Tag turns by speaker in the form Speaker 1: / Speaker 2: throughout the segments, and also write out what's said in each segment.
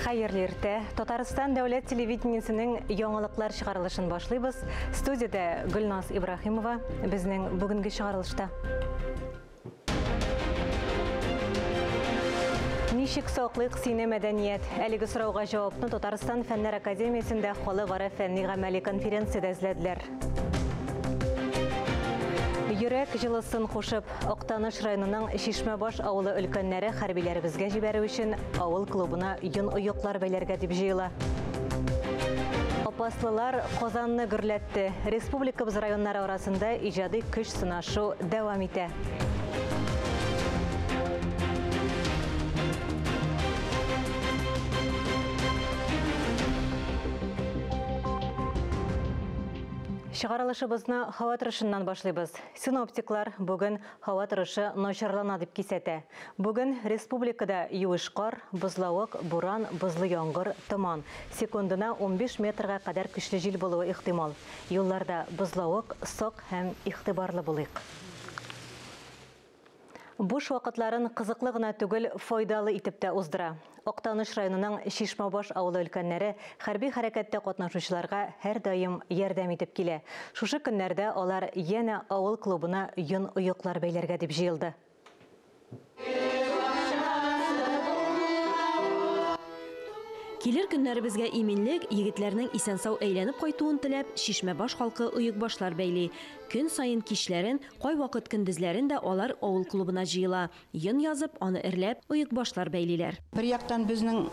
Speaker 1: Хәерле иртә. Татарстан дәүләт телевидениесенең яңалыклар чыгарылышын башлыйбыз. Студиядә Гөлназ Ибраһимова безнең бүгенге чыгарылышта. Ничек саклыйк сине мәдәният? Әлеге сорауга җавапны Татарстан Фәннәр академиясендә халыкара фәнни-гамәли конференциядә эзләделәр. Йөрәк җылысын кушып, Актаныш районының Чишмәбаш авылы өлкәннәре хәрбиләребезгә җибәрү өчен авыл клубына йон оеклар бәйләргә дип җыела. Апаслылар Казанны гөрләтте. Республикабыз районнары арасында иҗади көч сынашу дәвам итә. Чыгарылышыбызны һава торышыннан башлыйбыз. Синоптиклар бүген һава торышы начарлана дип кисәтә. Бүген республикада юеш кар, бозлавык, буран, бозлы яңгыр, томан. Секундына 15 метрга кадәр көчле җил булуы ихтимал. Юлларда бозлавык, сак һәм игътибарлы булыйк. Буш вакытларын кызыклы гына түгел, файдалы итеп тә уздыра. Актаныш районының Чишмәбаш авылы өлкәннәре хәрби хәрәкәттә катнашучыларга һәрдаим ярдәм итеп килә. Шушы көннәрдә алар янә авыл клубына йон оеклар бәйләргә дип җыелды.
Speaker 2: Килер көннәребезгә иминлек, егетләрнең исән-сау әйләнеп кайтуын теләп, Чишмәбаш халкы оекбашлар бәйли. Көн саен кичләрен, кайвакыт көндезләрен дә алар авыл клубына җыела. Йон язып, аны эрләп, оекбашлар бәйлиләр.
Speaker 3: Бер яктан безнең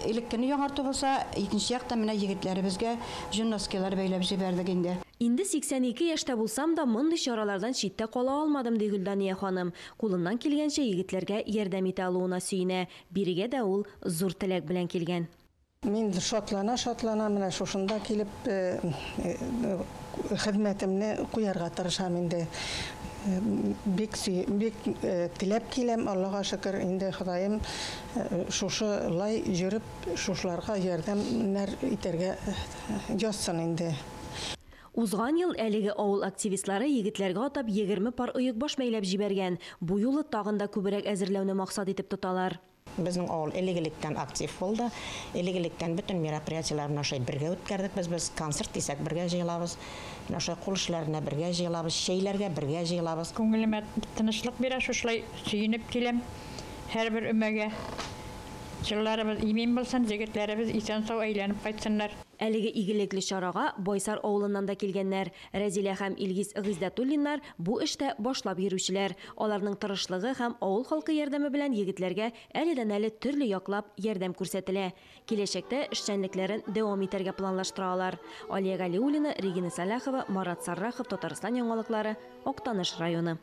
Speaker 3: элеккене яңарту булса, икенче яктан менә егетләребезгә җон носкилар бәйләп җибәрдек инде.
Speaker 2: Инде 82 яшьтә булсам да, мондый чаралардан читтә кала алмадым, ди Гөлдания ханым. Кулыннан килгәнчә егетләргә ярдәм итә алуына сөенә. Бирегә дә ул зур теләк белән килгән.
Speaker 4: Мин шатлана-шатлана менә шушында килеп хезмәтемне куярга тырышам инде. Бик бик теләп киләм, Аллага шөкер, инде Ходаем шушылай йөреп, шушыларга ярдәмнәр итәргә язсын инде.
Speaker 2: Узган ел әлеге авыл активистлары егетләргә атап 20 пар оекбаш бәйләп җибәргән. Бу юлы тагын да күбрәк әзерләүне максат итеп тоталар.
Speaker 5: Безнең авыл элек-электән актив булды. Элек-электән бөтен мероприятиеләрне шулай бергә үткәрдек. Без концерт дисәк бергә җыелабыз. Менә шулай кул эшләренә бергә җыелабыз, чәйләргә бергә җыелабыз.
Speaker 6: Күңелемә тынычлык бирә, шушылай сөенеп киләм һәрбер өмәгә. Җылларыбыз имин булсын, егетләребез исән-сау әйләнеп кайтсыннар.
Speaker 2: Әлеге игелекле чарага Байсар авылыннан да килгәннәр. Рәзилә һәм Илгиз Гыйздәтуллиннар бу эштә башлап йөрүчеләр. Аларның тырышлыгы һәм авыл халкы ярдәме белән егетләргә әледән-әле төрле яклап ярдәм күрсәтелә. Киләчәктә эшчәнлекләрен дәвам итәргә планлаштыра алар. Алия Галиуллина, Регина Саляхова, Марат Саррахов, Татарстан яңалыклары, Актаныш районы.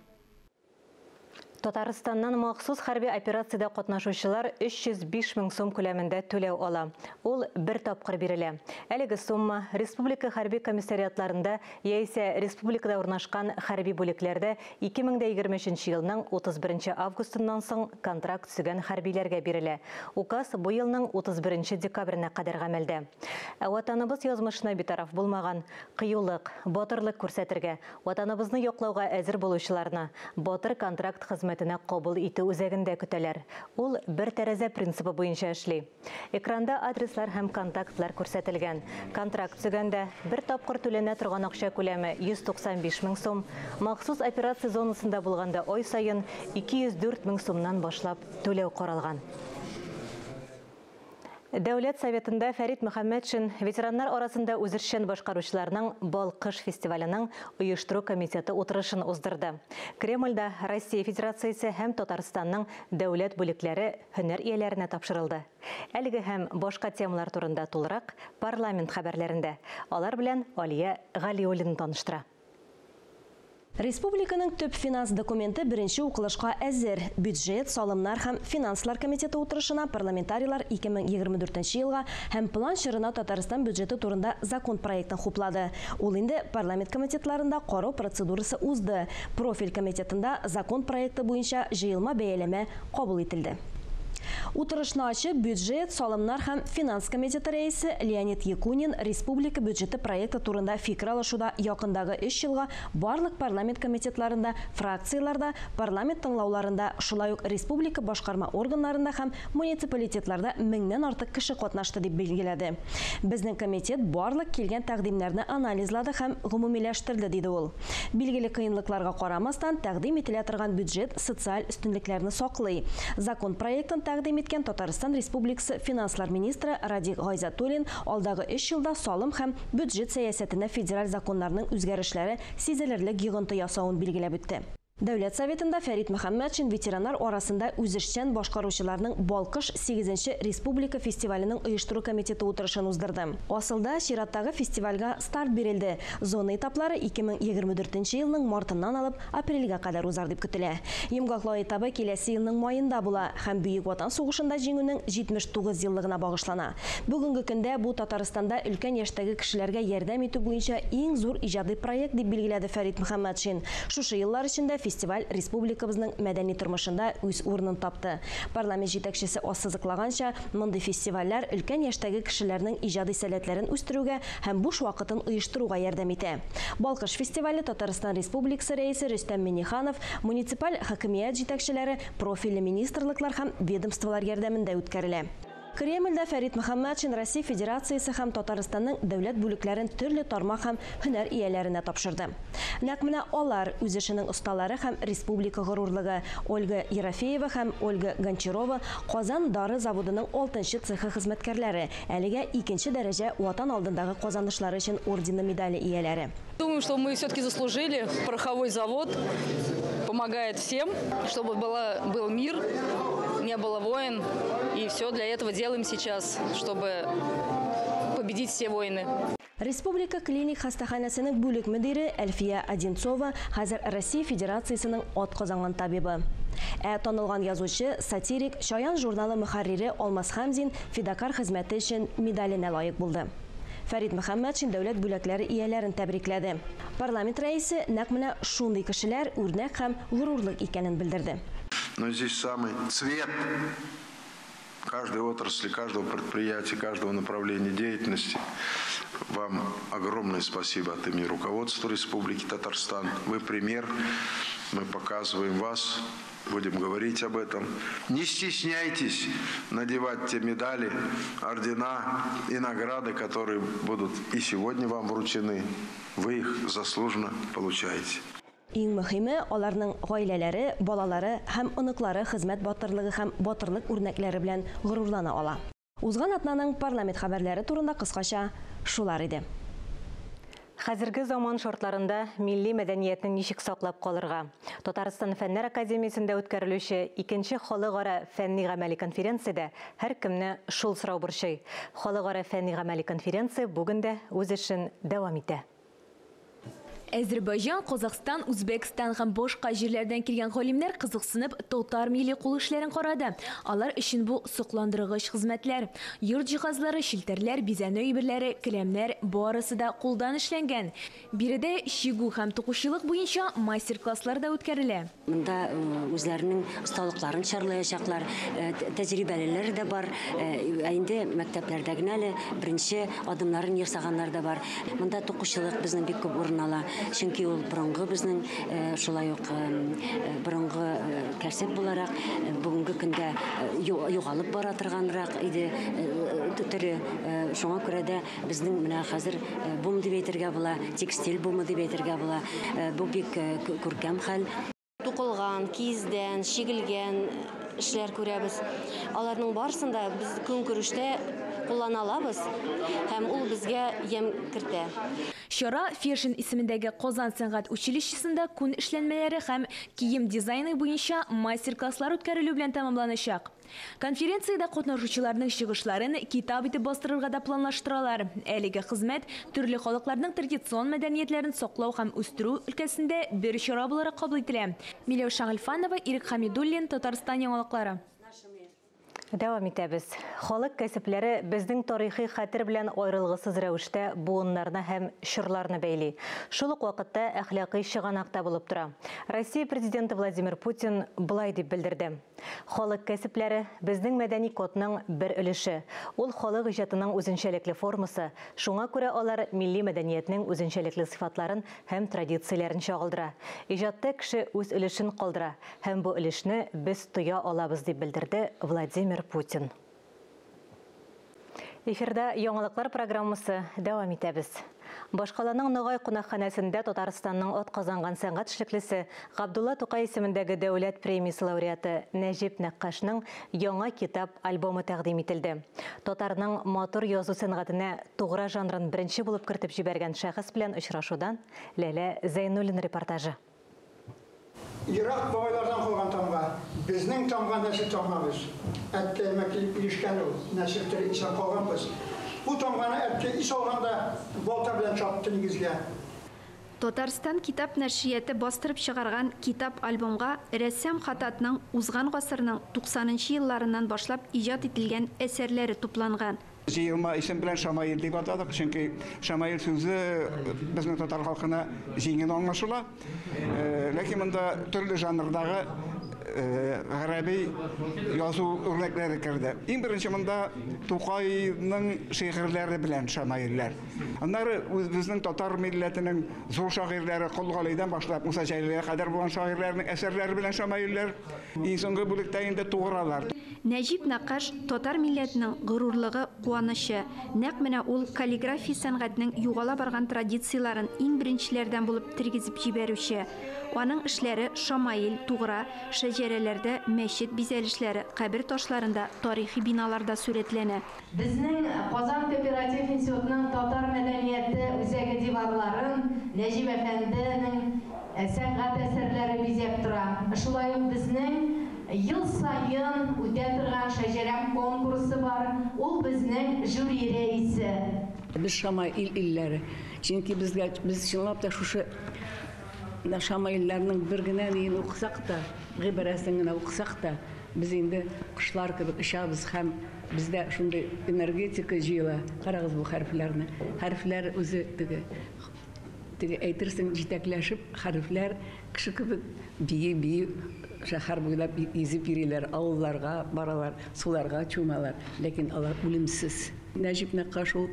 Speaker 1: Татарстаннан махсус хәрби операциядә катнашучылар 305 мең сум күләмендә түләү ала. Ул бер тапкыр бирелә. Әлеге сумма республика хәрби комиссариатларында яисә республикада урнашкан хәрби бүлекләрдә 2023 елның 31 августыннан соң контракт төзегән хәрбиләргә бирелә. Указ бу елның 31 декабренә кадәр гамәлдә. Ә ватаныбыз язмышына битараф булмаган, кыюлык, батырлык күрсәтергә, ватаныбызны яклауга әзер булучыларны батыр контракт хезмәтенә кабул итү үзәгендә көтәләр. Ул бер тәрәзә принцибы буенча эшли. Экранда адреслар һәм контактлар күрсәтелгән. Контракт төзегәндә бер тапкыр түләнә торган акча күләме 195 мең сум, махсус операция зонасында булганда ай саен 204 мең сумнан башлап түләү каралган. Дәүләт Советында Фәрит Мөхәммәтшин ветераннар арасында үзешчән башкаручыларның Балкыш фестиваленең оештыру комитеты утырышын уздырды. Кремльдә Россия Федерациясе һәм Татарстанның дәүләт бүлекләре һөнәр ияләренә тапшырылды. Әлеге һәм башка темалар турында тулырак парламент хәбәрләрендә. Алар белән Алия Галиуллина таныштыра.
Speaker 2: Республиканың төп финанс документы беренче укылышка әзер. Бюджет, салымнар һәм финанслар комитеты утырышына парламентарийлар 2024 елга һәм план чорына Татарстан бюджеты турында закон проектын хуплады. Ул инде парламент комитетларында карау процедурасы узды. Профиль комитетында закон проекты буенча җыелма бәяләмә кабул ителде. Утырышны ачып, бюджет, салымнар һәм финанс комитеты рәисе Леонид Якунин республика бюджеты проекты турында фикер алышуда якындагы 3 елга барлык парламент комитетларында, фракцияларда, парламент тыңлауларында, шулай ук республика башкарма органнарында һәм муниципалитетларда меңнән артык кеше катнашты дип билгеләде. Безнең комитет барлык килгән тәкъдимнәрне анализлады һәм гомумиләштерде, диде ул. Билгеле кыенлыкларга карамастан, тәкъдим ителә торган бюджет социаль өстенлекләрне саклый. Закон проектын тәкъдим иткән Татарстан Республикасы финанслар министры Радик Гайзатуллин алдагы 3 елда салым һәм бюджет сәясәтенә федераль законнарның үзгәрешләре сизелерлек йогынты ясавын билгеләп үтте. Дәүләт Советында Фәрит Мөхәммәтшин ветераннар арасында үзешчән башкаручыларның Балкыш 8-нче республика фестиваленең оештыру комитеты утырышын уздырды. Асылда чираттагы фестивальгә старт бирелде. Зона этаплары 2024 елның мартыннан алып апрельгә кадәр узар дип көтелә. Йомгаклау этабы киләсе елның маенда була һәм Бөек Ватан сугышында җиңүнең 79 еллыгына багышлана. Бүгенге көндә бу Татарстанда өлкән яшьтәге кешеләргә ярдәм итү буенча иң зур иҗади проект дип билгеләде Фәрит Мөхәммәтшин. Шушы еллар эчендә фестиваль республикабызның мәдәни тормышында үз урынын тапты. Парламент җитәкчесе ассызыклаганча, мондый фестивальләр өлкән яшьтәге кешеләрнең иҗади сәләтләрен үстерүгә һәм буш вакытын оештыруга ярдәм итә. Балкыш фестивале Татарстан Республикасы рәисе Рөстәм Миңнеханов, муниципаль хакимият җитәкчеләре, профильле министрлыклар һәм ведомстволар ярдәмендә үткәрелә. Кремльдә Фәрит Мөхәммәтшин Россия Федерациясе һәм Татарстанның дәүләт бүлекләрен төрле тармак һәм һөнәр ияләренә тапшырды. Нәкъ менә алар үз эшенең осталары һәм республика горурлыгы Ольга Ерофеева һәм Ольга Гончарова Казан дары заводының 6-нчы цехы хезмәткәрләре, әлегә 2-нче дәрәҗә Ватан алдындагы казанышлары өчен ордены медале ияләре.
Speaker 7: Думаю, что мы все-таки заслужили. Пороховой завод помогает всем, чтобы был мир, не было войн. И все для этого делаем сейчас, чтобы победить все войны.
Speaker 2: Республика клиник хастаханәсенең бүлек мөдире Әлфия Одинцова хәзер Россия Федерациясенең атказанган табибы. Ә танылган язучы, сатирик, Чаян журналы мөхәррире Алмаз Хәмзин фидакар хезмәте өчен медаленә лаек булды. Фәрит Мөхәммәтшин дәүләт бүләкләре ияләрен тәбрикләде. Парламент рәисе нәкъ менә шундый кешеләр үрнәк һәм горурлык икәнен белдерде.
Speaker 8: Но здесь самый цвет каждой отрасли, каждого предприятия, каждого направления деятельности. Вам огромное спасибо от имени руководства Республики Татарстан. Вы пример, мы показываем вас, будем говорить об этом. Не стесняйтесь надевать те медали, ордена и награды, которые будут и сегодня вам вручены. Вы их заслуженно получаете.
Speaker 2: Иң мөһиме, аларның гаиләләре, балалары һәм оныклары хезмәт батырлыгы һәм батырлык үрнәкләре белән горурлана ала. Узган атнаның парламент хәбәрләре турында кыскача шулар иде.
Speaker 1: Хәзерге заман шартларында милли мәдәниятне ничек саклап калырга? Татарстан Фәннәр академиясендә үткәрелүче 2-нче халыкара фәнни-гамәли конференциядә һәркемне шул сорау борчый. Халыкара фәнни-гамәли конференция бүген дә үз эшен дәвам итә.
Speaker 9: Әзербайҗан, Казахстан, Үзбәкстан һәм башка җирләрдән килгән галимнәр кызыксынып татар милли кул эшләрен карады. Алар өчен бу сокландыргыч хезмәтләр. Йорт җиһазлары, челтәрләр, бизәнү әйберләре, келәмнәр барысы да кулдан эшләнгән. Биредә чигү һәм тукучылык буенча мастер-класслар да үткәрелә.
Speaker 10: Монда үзләренең осталыкларын чарлаячаклар, тәҗрибәлеләр дә бар. Ә инде мәктәпләрдә генә әле беренче адымнарын ясаганнар да бар. Монда тукучылык безнең бик күп урын ала. Чөнки ул борынгы безнең шулай ук борынгы кәсеп буларак бүгенге көндә югалып бара торганрак иде төре. Шуңа күрә дә безнең менә хәзер бум дип әйтергә була, текстиль бумы дип әйтергә була. Бу бик күркәм хәл.
Speaker 11: Тукылган, киездән, чигелгән эшләр күрәбез. Аларның барысын да без көнкүрештә куллана алабыз һәм ул безгә ямь кертә.
Speaker 9: Чара Фершин исемендәге Казан сәнгать училищесында күн эшләнмәләре һәм кием дизайны буенча мастер-класслар үткәрелү белән тәмамланачак. Конференциядә катнашучыларның чыгышларын китап итеп бастырырга да планлаштыралар. Әлеге хезмәт төрле халыкларның традицион мәдәниятләрен саклау һәм үстерү өлкәсендә бер чара буларак кабул ителә. Миләүшә Гыйльфанова, Ирек Хамидуллин, Татарстан яңалыклары.
Speaker 1: Дәвам итәбез. Халык кәсепләре безнең тарихи хәтер белән аерылгысыз рәвештә буыннарны һәм чорларны бәйли. Шул ук вакытта әхлакый чыганак та булып тора. Россия президенты Владимир Путин болай дип белдерде. Халык кәсепләре безнең мәдәни кодның бер өлеше. Ул халык иҗатының үзенчәлекле формасы. Шуңа күрә алар милли мәдәниятнең үзенчәлекле сыйфатларын һәм традицияләрен чагылдыра. Иҗатта кеше үз өлешен калдыра һәм бу өлешне без тоя алабыз, дип белдерде Владимир Путин. Эфирда яңалыклар программасы дәвам итәбез. Башкаланың Ногай кунакханәсендә Татарстанның атказанган сәнгать эшлеклесе Габдулла Тукай исемендәге дәүләт премиясе лауреаты Нәҗип Нәккашның яңа китап альбомы тәкъдим ителде. Татарның матур язу сәнгатенә тугра жанрын беренче булып кертеп җибәргән шәхес белән очрашудан Ләлә Зәйнуллина репортажы.
Speaker 12: Ерак бабайлардан калган тамга, безнең тамга нәсел тамгабыз. Әткәемә килеп ирешкән ул, нәсел тере исән калганбыз. Бу тамганы әткәй ис алганда балта белән чапты нигезгә.
Speaker 13: Татарстан китап нәшрияты бастырып чыгарган китап-альбомга рәссам Хататның узган гасырның 90 елларыннан башлап иҗат ителгән әсәрләре тупланган.
Speaker 14: Җыелма исем белән Шамаил дип атадык, чөнки Шамаил сүзе безнең татар халкына җиңел аңлашыла. Ләкин монда төрле жанрдагы гарәби язу үрнәкләре керде. Иң беренче монда Тукайның шигырьләре белән шамаилләр. Аннары үзебезнең татар милләтенең зур шагыйрьләре Кол Галидән башлап Муса Җәлилгә кадәр булган шагыйрьләрнең әсәрләре белән шамаилләр. Иң соңгы бүлектә инде тугралар.
Speaker 13: Нәҗип Нәккаш татар милләтенең горурлыгы, куанычы. Нәкъ менә ул каллиграфия сәнгатенең югала барган традицияләрен иң беренчеләрдән булып тергезеп җибәрүче. Аның эшләре шамаил, тугра, шәҗәрәләрдә, мәчет бизәлешләре, кабер ташларында, тарихи биналарда сурәтләнә.
Speaker 15: Безнең Казан кооператив институтының татар мәдәнияте үзәге диварларын Нәҗип әфәнденең сәнгать әсәрләре бизәп тора. Шулай ук безнең ел саен үтә торган шәҗәрәм конкурсы бар. Ул безнең жюри рәисе.
Speaker 16: Без шамаил илләре. Чөнки безгә без чынлап та шушы шамаилләрнең бер генә ниен укысак та, гыйбарәсен генә укысак та, без инде кошлар кебек очабыз һәм бездә шундый энергетика җыела. Карагыз бу хәрефләрне. Хәрефләр үзе теге теге әйтерсең җитәкләшеп хәрефләр кеше кебек бии-бии шәһәр буйлап изеп йөриләр, авылларга баралар, суларга чумалар, ләкин алар үлемсез. Нәҗип Нәккаш ул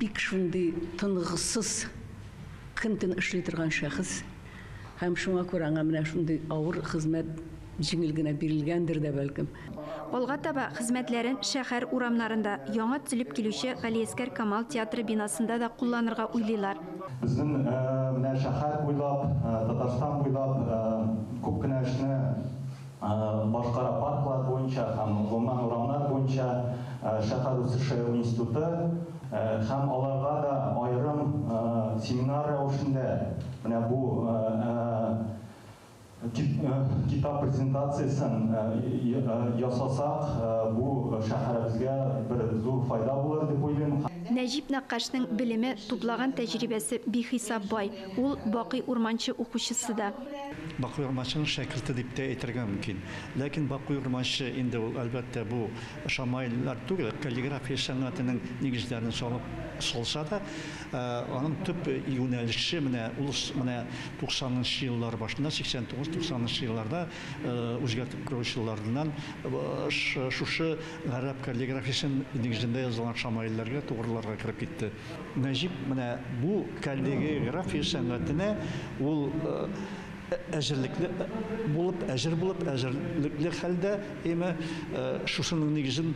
Speaker 16: бик шундый тынгысыз, көн-төн эшли торган шәхес. Һәм шуңа күрә аңа менә шундый авыр хезмәт җиңел генә бирелгәндер дә бәлкем.
Speaker 13: Алга таба хезмәтләрен шәһәр урамнарында яңа төзелеп килүче Галиәсгар Камал театры бинасында да кулланырга уйлыйлар.
Speaker 17: Безнең менә шәһәр буйлап, Татарстан буйлап күп кенә эшне башкара парклар буенча һәм гомумән урамнар буенча шәһәр үсеше институты һәм аларга да аерым семинар рәвешендә менә бу китап презентациясен ясасак, бу шәһәребезгә бер зур файда булыр дип уйлыйм.
Speaker 13: Нәҗип Нәккашның белеме, туплаган тәҗрибәсе бихисап бай. Ул Бакый Урманче укучысы да.
Speaker 18: Бакый Урманченың шәкерте дип тә әйтергә мөмкин. Ләкин Бакый Урманче инде ул әлбәттә бу шамаиллар түгел, каллиграфия сәнгатенең нигезләрен салып салса да, аның төп юнәлеше менә ул менә 90-нчы еллар башында, 89-90-нчы елларда үзгәртеп коручылардан шушы гарәп каллиграфиясен нигезендә язылган шамаилләргә, тугрыларга кереп китте. Нәҗип менә бу каллиграфия сәнгатенә ул әзерлекле булып, әзер булып, әзерлекле хәлдә, әмма шушының нигезен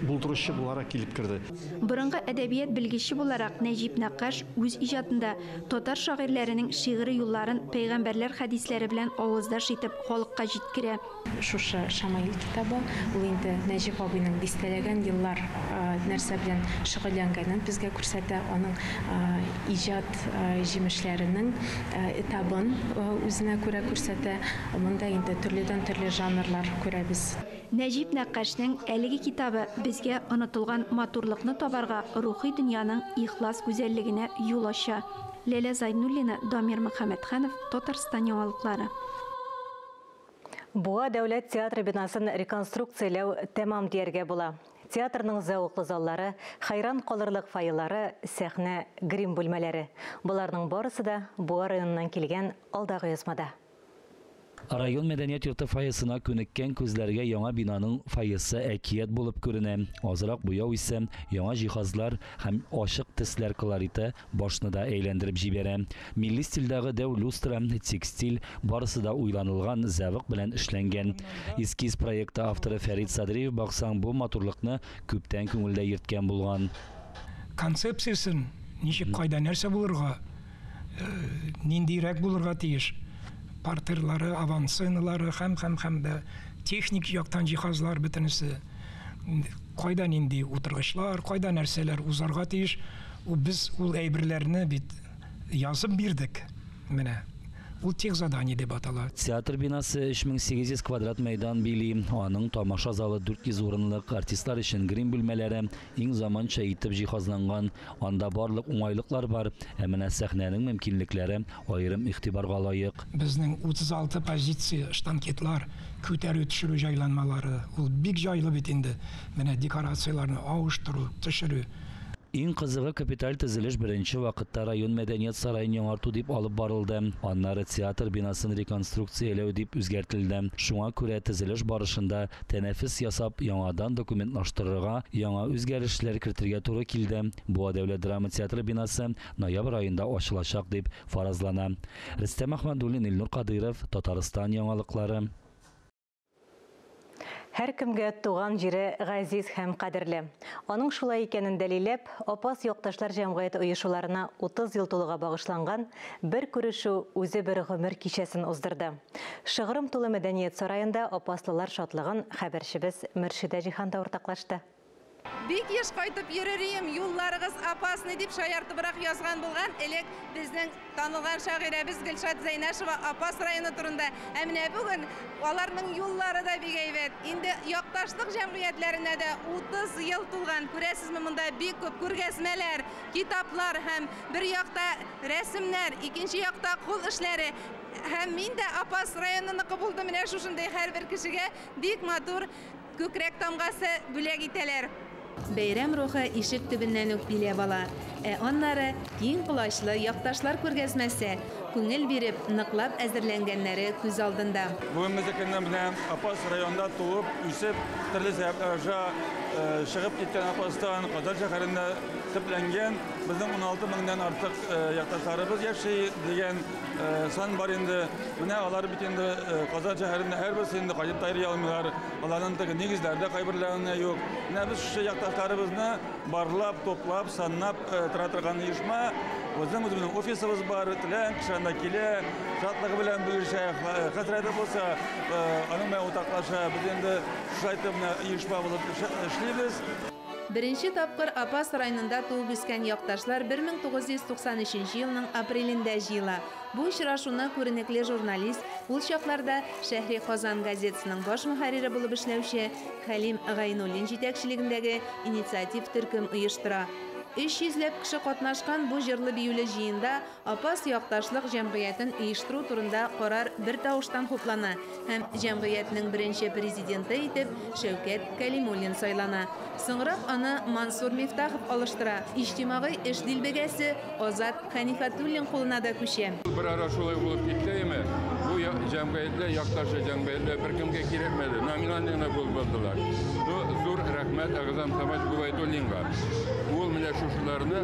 Speaker 18: булдыручы буларак килеп керде.
Speaker 13: Борынгы әдәбият белгече буларак Нәҗип Нәккаш үз иҗатында татар шагыйрьләренең шигъри юлларын пәйгамбәрләр хәдисләре белән аваздаш итеп халыкка җиткерә.
Speaker 19: Шушы Шамаил китабы ул инде Нәҗип абыйның дистәләгән еллар нәрсә белән шөгыльләнгәнен безгә күрсәтә, аның иҗат җимешләренең этабын үзенә күрә күрсәтә. Монда инде төрледән төрле жанрлар күрәбез.
Speaker 13: Нәҗип Нәккашның әлеге китабы безгә онытылган матурлыкны табарга, рухи дөньяның ихлас гүзәллегенә юл ача. Ләлә Зайнуллина, Дамир Мөхәммәтханов, Татарстан яңалыклары.
Speaker 1: Буа дәүләт театры бинасын реконструкцияләү тәмам дияргә була. Театрның зәвыклы заллары, хайран калырлык фойелары, сәхнә, грим бүлмәләре. Боларның барысы да Буа районыннан килгән алдагы язмада.
Speaker 20: Район мәдәният йорты фойесына күнеккән күзләргә яңа бинаның фойесы әкият булып күренә. Азрак буяу исә, яңа җиһазлар һәм ачык төсләр колориты башны да әйләндереп җибәрә. Милли стильдәге дәү люстра, текстиль барысы да уйланылган зәвык белән эшләнгән. Эскиз проекты авторы Фәрит Садриев, баксаң, бу матурлыкны күптән күңелдә йөрткән булган.
Speaker 21: Концепциясен ничек, кайда, нәрсә булырга, ниндирәк булырга тиеш, партерлары, авансценалары һәм дә техник яктан җиһазлар бөтенесе, кайда нинди утыргычлар, кайда нәрсәләр узарга тиеш, без ул әйберләрне бит язып бирдек. Менә ул техзадание дип атала.
Speaker 20: Театр бинасы 3800 квадрат мәйдан били. Аның тамаша залы 400 урынлык, артистлар өчен грим бүлмәләре иң заманча итеп җиһазланган. Анда барлык уңайлыклар бар, ә менә сәхнәнең мөмкинлекләре аерым игътибарга лаек.
Speaker 21: Безнең 36 позиция штанкетлар, күтәрү төшерү җайланмалары, ул бик җайлы бит инде. Менә декорацияләрне авыштыру, төшерү.
Speaker 20: Иң кызыгы, капиталь төзелеш беренче вакытта район мәдәният сараен яңарту дип алып барылды. Аннары театр бинасын реконструкцияләү дип үзгәртелде. Шуңа күрә төзелеш барышында тәнәфес ясап, яңадан документлаштырырга, яңа үзгәрешләр кертергә туры килде. Буа дәүләт драма театры бинасы ноябрь аенда ачылачак дип фаразлана. Рөстәм Әхмәдуллин, Илнур Кадыйров, Татарстан яңалыклары.
Speaker 1: Һәркемгә туган җире газиз һәм кадерле. Аның шулай икәнен дәлилләп, Апас якташлар җәмгыяте оешуларына 30 ел тулуга багышланган бер күрешү үзе бер гомер кичәсен уздырды. Шыгрым тулы мәдәният сараенда апаслылар шатлыгын хәбәрчебез Мөршидә Җиһан да уртаклашты.
Speaker 22: Бик еш кайтып йөрерим, юлларыгыз опасный дип шаяртыбрак язган булган элек безнең танылган шагыйрәбез Гөлшат Зәйнашева Апас районы турында. Ә менә бүген аларның юллары да бик әйбәт. Инде якташлык җәмгыятьләренә дә 30 ел тулган. Күрәсезме, монда бик күп күргәзмәләр, китаплар һәм бер якта рәсемнәр, икенче якта кул эшләре. Һәм мин дә Апас районыныкы булдым. Менә шушындай һәрбер кешегә бик матур күкрәк тамгасы бүләк итәләр. Бәйрәм рухы ишек төбеннән үк биләп ала. Ә аннары киң колачлы якташлар күргәзмәсе, күңел биреп, ныклап әзерләнгәннәре күз алдында.
Speaker 23: Бүген без көнне менә Апас районында туып, үсеп, төрле сәбәпләргә чыгып киткән Апастан Казан шәһәрендә төпләнгән безнең 16 меңнән артык якташларыбыз яши дигән сан бар инде. Менә алар бит инде Казан шәһәрендә һәрберсе инде кайтып та йөри алмыйлар. Аларның теге нигезләре дә кайберләренә юк. Менә без шушы якташларыбызны барлап, туплап, саннап тора торган оешма. Безнең үзебезнең офисыбыз бар, теләгән кеше анда килә, шатлыгы белән бүлешә, хәсрәте булса, аның белән уртаклаша. Без инде шулай итеп менә оешма булып эшлибез.
Speaker 22: Беренче тапкыр Апас районында туып үскән якташлар 1993 елның апрелендә җыела. Бу очрашуны күренекле журналист, ул чакларда Шәһри Казан газетасының баш мөхәррире булып эшләүче Хәлим Гайнуллин җитәкчелегендәге инициатив төркем оештыра. 300 ләп кеше катнашкан бу җырлы-биюле җыенда Апас якташлык җәмгыятен оештыру турында карар бер тавыштан хуплана һәм җәмгыятьнең беренче президенты итеп Шәүкәт Кәлимуллин сайлана. Соңрак аны Мансур Мифтахов алыштыра. Иҗтимагый эш дилбегәсе Азат Хәнифәтуллин кулына да күчә.
Speaker 24: Бер ара шулай булып китте, бу җәмгыятьләр, якташлык җәмгыятьләр беркемгә кирәкмәде, номинальный гына булып алдылар. Зур рәхмәт Әгъзам Самат Губайдуллинга. Ул менә шушыларны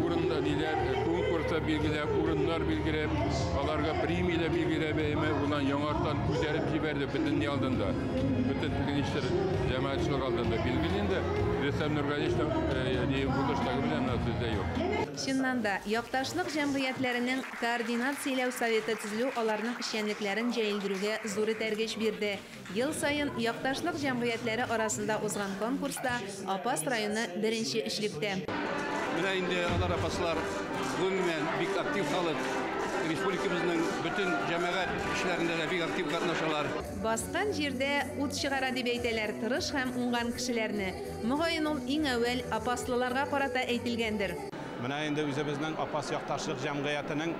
Speaker 24: урында ниләр, конкурста билгеләп, урыннар билгеләп, аларга премияләр билгеләп, улан яңардан күтәреп җибәрде бөтен ни алдында. Бөтен тегенештер җәмәгатьчелек алдында билгеле инде. Рөстәм Нургалиевичның булышлыгы белән сүз дә юк.
Speaker 22: Чыннан да, якташлык җәмгыятьләренең координацияләү советы төзелү аларның эшчәнлекләрен җәелдерүгә зур этәргеч бирде. Ел саен якташлык җәмгыятьләре арасында узган конкурста Апас районы беренче өчлектә.
Speaker 25: Менә инде алар апаслар гомумән бик актив халык. Республикабызның бөтен җәмәгать эшләрендә дә бик актив катнашалар.
Speaker 22: Баскан җирдә ут чыгара дип әйтәләр тырыш һәм уңган кешеләрне. Мөгаен ул иң әүвәл апаслыларга карата әйтелгәндер.
Speaker 26: Менә инде үзебезнең Апас якташлык җәмгыятенең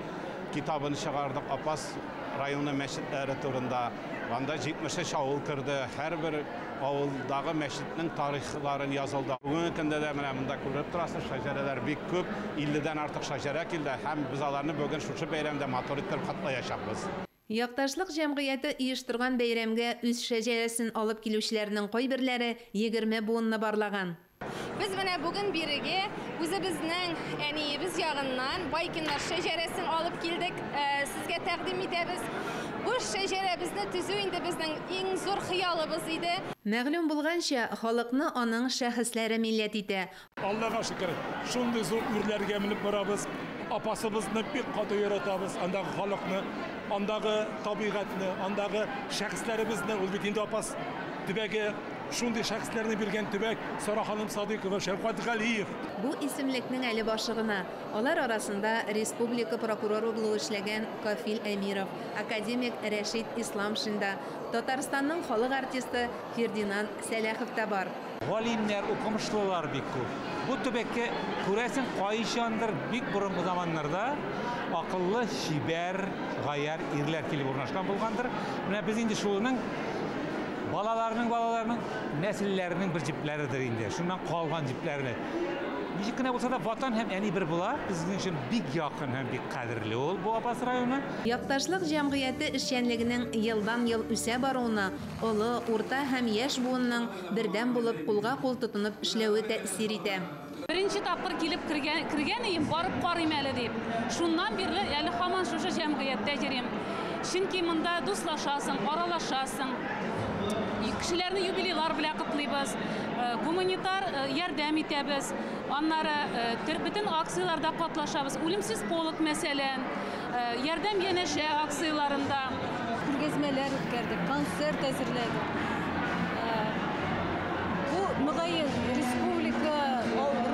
Speaker 26: китабын чыгардык Апас районы мәчетләре турында. Анда 73 авыл керде. Һәрбер авылдагы мәчетнең тарихларын язылды. Бүгенге көндә дә менә монда күреп торасыз, шәҗәрәләр бик күп, 50-дән артык шәҗәрә килде һәм без аларны бүген шушы бәйрәмдә матур итеп котлаячакбыз.
Speaker 22: Якташлык җәмгыяте оештырган бәйрәмгә үз шәҗәрәсен алып килүчеләрнең кайберләре 20 буынны барлаган.
Speaker 3: Без менә бүген бирегә үзебезнең әниебез ягыннан Байкиннар шәҗәрәсен алып килдек, сезгә тәкъдим итәбез. Бу шәҗәрәбезне төзү инде безнең иң зур хыялыбыз иде.
Speaker 22: Мәгълүм булганча, халыкны аның шәхесләре милләт итә.
Speaker 4: Аллага шөкер, шундый зур үрләргә менеп барабыз. Апасыбызны бик каты яратабыз, андагы халыкны, андагы табигатьне, андагы шәхесләребезне. Ул бит инде Апас төбәге, шундый шәхесләрне биргән төбәк. Сара ханым Садыйкова, Шәүкәт Галиев.
Speaker 22: Бу исемлекнең әле башы гына. Алар арасында республика прокуроры булып эшләгән Кафил Әмиров, академик Рәшит Исламшин да, Татарстанның халык артисты Фердинанд Сәләхов та бар.
Speaker 5: Галимнәр, укымышлылар бик күп. Бу төбәккә, күрәсең, кайчандыр бик борынгы заманнарда акыллы, чибәр, гаярь ирләр килеп урнашкан булгандыр. Менә без инде шуның балаларының нәселләренең бер җепләредер инде. Шуннан калган җепләрне. Ничек кенә булса да, ватан һәм әни бер була. Безнең өчен бик якын һәм бик кадерле ул бу Апас районы.
Speaker 22: Якташлык җәмгыяте эшчәнлегенең елдан-ел үсә баруына олы, урта һәм яшь буынның бердәм булып кулга-кул тотынып эшләве тәэсир итә.
Speaker 6: Беренче тапкыр килеп кергән идем, барып карыйм әле дип. Шуннан бирле әле һаман шушы җәмгыятьтә йөрим. Чөнки монда дуслашасың, аралашасың. Кешеләрне юбилейлар белән котлыйбыз, гуманитар ярдәм итәбез. Аннары бөтен акцияләрдә катнашабыз. Үлемсез полк мәсәлән, ярдәм янәшә акцияләрендә.
Speaker 7: Күргәзмәләр үткәрдек, концерт әзерләдек. Бу мөгаен республика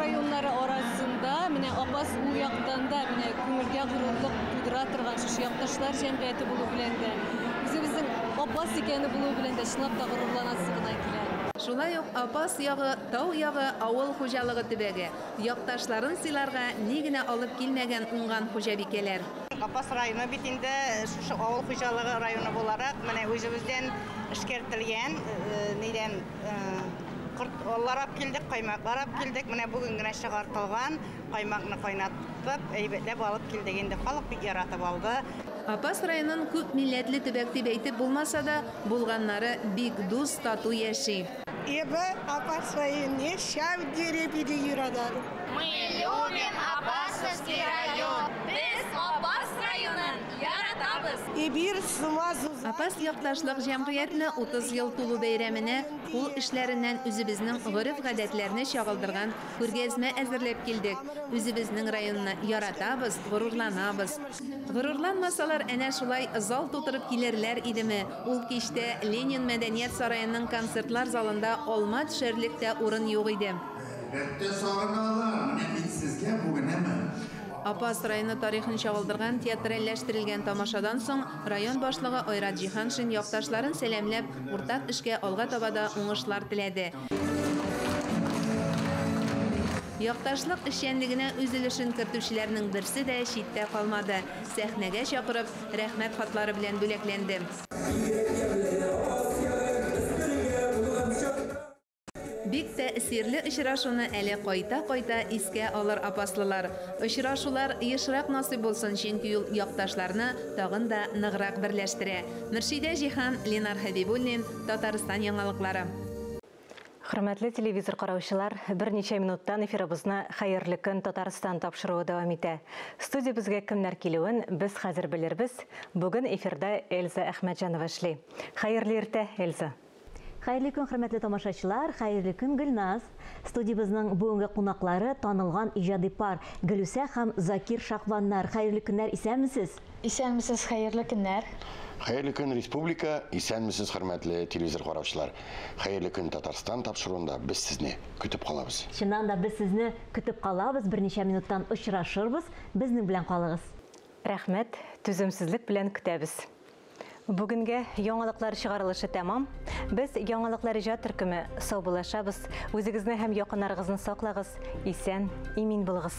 Speaker 7: районнары арасында менә Апас ул яктан да менә күңелгә горурлык тудыра торган шушы якташлар җәмгыяте булу белән дә, үзебезнең Апас икәне булу белән дә чынлап та горурланасы гына килә.
Speaker 22: Шулай ук Апас ягы, тау ягы авыл хуҗалыгы төбәге. Якташларын сыйларга ни генә алып килмәгән уңган хуҗабикәләр.
Speaker 8: Апас районы бит инде шушы авыл хуҗалыгы районы буларак, менә үзебездән эшкәртелгән, нидән кортлар алып килдек, каймаклар алып килдек. Менә бүген генә чыгартылган каймакны кайнатып, әйбәтләп алып килдек. Инде халык бик яратып алды.
Speaker 22: Апас районын күп милләтле төбәк дип әйтеп булмаса да, булганнары бик дус, тату яши.
Speaker 27: Эбе Апас районы шәп деребиде юрадан.
Speaker 3: Мы любим Апасовский район. Без Апас районын яратабыз.
Speaker 22: Апас якташлык җәмгыятенә 30 ел тулу бәйрәменә кул эшләреннән үзебезнең гореф-гадәтләрне чагылдырган күргәзмә әзерләп килдек. Үзебезнең районны яратабыз, горурланабыз. Горурланмасалар, әнә шулай зал тутырып килерләр идеме? Ул кичтә Ленин мәдәният сараеның концертлар залында алма төшәрлек тә урын юк иде. Апас районы тарихын чагылдырган театральләштерелгән тамашадан соң район башлыгы Айрат Җиһаншин якташларын сәламләп, уртак эшкә алга таба да уңышлар теләде. Якташлык эшчәнлегенә үз өлешен кертүчеләрнең берсе дә читтә калмады. Сәхнәгә чакырып, рәхмәт хатлары белән бүләкләнде. Бик тәэсирле очрашуны әле кайта-кайта искә алыр апаслылар. Очрашулар ешрак насыйп булсын, чөнки ул якташларны тагын да ныграк берләштерә. Мөршидә Җиһан, Ленар Хәбибуллин, Татарстан яңалыклары.
Speaker 1: Хөрмәтле телевизор караучылар, берничә минуттан эфирыбызны Хәерле көн Татарстан тапшыруы дәвам итә. Студиябезгә кемнәр килүен без хәзер белербез. Бүген эфирда Эльза Әхмәтҗанова эшли. Хәерле иртә, Эльза.
Speaker 28: Хәерле көн, хөрмәтле тамашачылар, хәерле көн, Гөлназ. Студиябезнең бүгенге кунаклары танылган иҗади пар Гөлүсә һәм Закир Шахваннар. Хәерле көннәр, исәнмесез?
Speaker 29: Исәнмесез, хәерле көннәр.
Speaker 30: Хәерле көн, республика, исәнмесез, хөрмәтле телевизор караучылар. Хәерле көн Татарстан тапшыруында без сезне көтеп калабыз.
Speaker 28: Чыннан да без сезне көтеп калабыз, берничә минуттан очрашырбыз. Безнең белән калыгыз.
Speaker 1: Рәхмәт, түземсезлек белән көтәбез. Бүгенге яңалыклар чыгарылышы тәмам. Без яңалыклар иҗат төркеме саубуллашабыз. Үзегезне һәм якыннарыгызны саклагыз, исән, имин булыгыз.